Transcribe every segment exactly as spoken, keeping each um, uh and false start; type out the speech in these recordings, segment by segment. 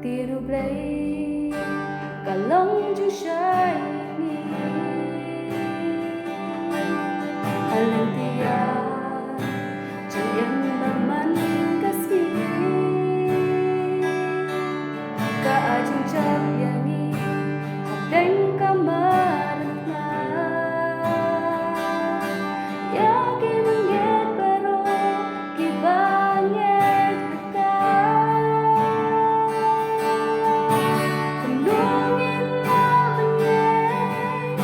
Te U Blei ka long jingshai ngi. Haleluya. Jingim ba man ka sngi ka ai jingjop ïa ngi hapdeng ka mar. Ïa ki mynngeit baroh kiba ngeit ha ka. Kumno ngin lah ban ngeit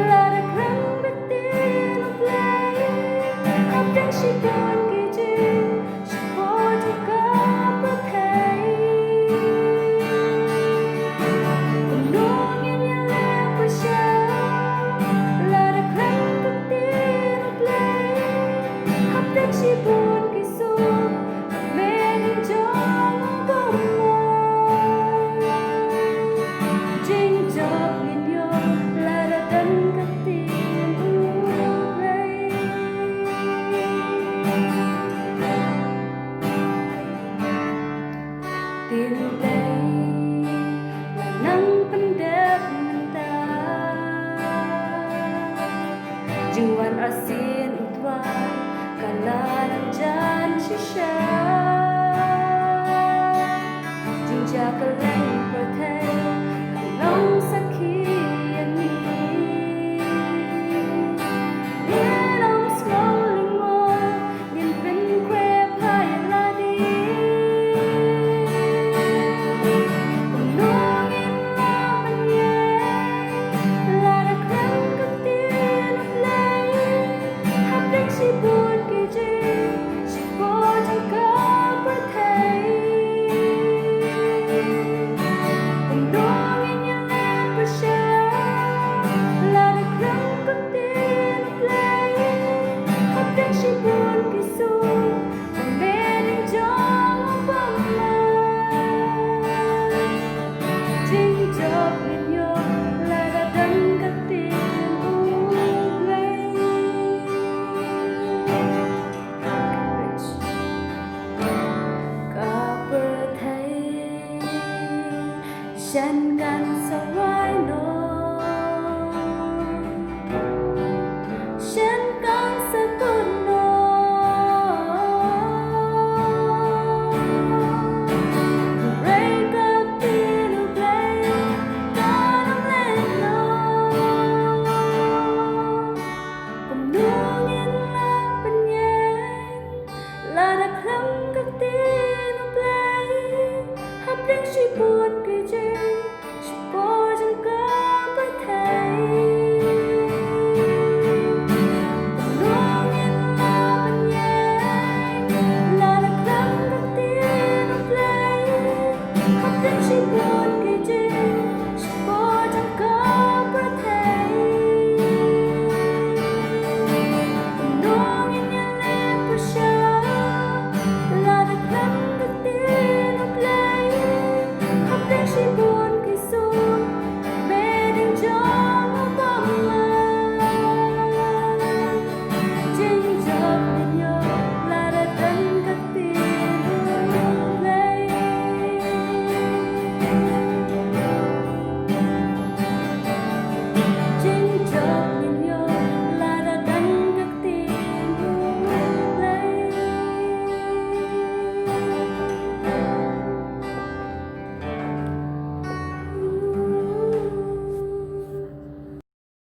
lada khlem da ktien U Blei. Hapdeng shibun ki jing Kumno ngin ïaleh pyrshah lada khlem ka ktien U Blei? Hapdeng shibun ki suk, ka mei jong u Kynrad. Jingjop ngin ïoh lada don ka ktien U Blei. Ktien U Blei la nang pyndep mynta. Jingwan arsien U Trai ka la dang jan shisha. Jingjia kylleng pyrthei ka long sakhi ïa ngi. Ngin ym sngewlyngngoh, ngin pynkreh ïa lade. Kumno ngin lah ban ngeit lada khlem ka ktien U Blei? Hapdeng shibun ki jing, shibun jong ka pyrthei. Kumno ngin ïaleh pyrshah lada khlem ka ktien U Blei? Hapdeng shibun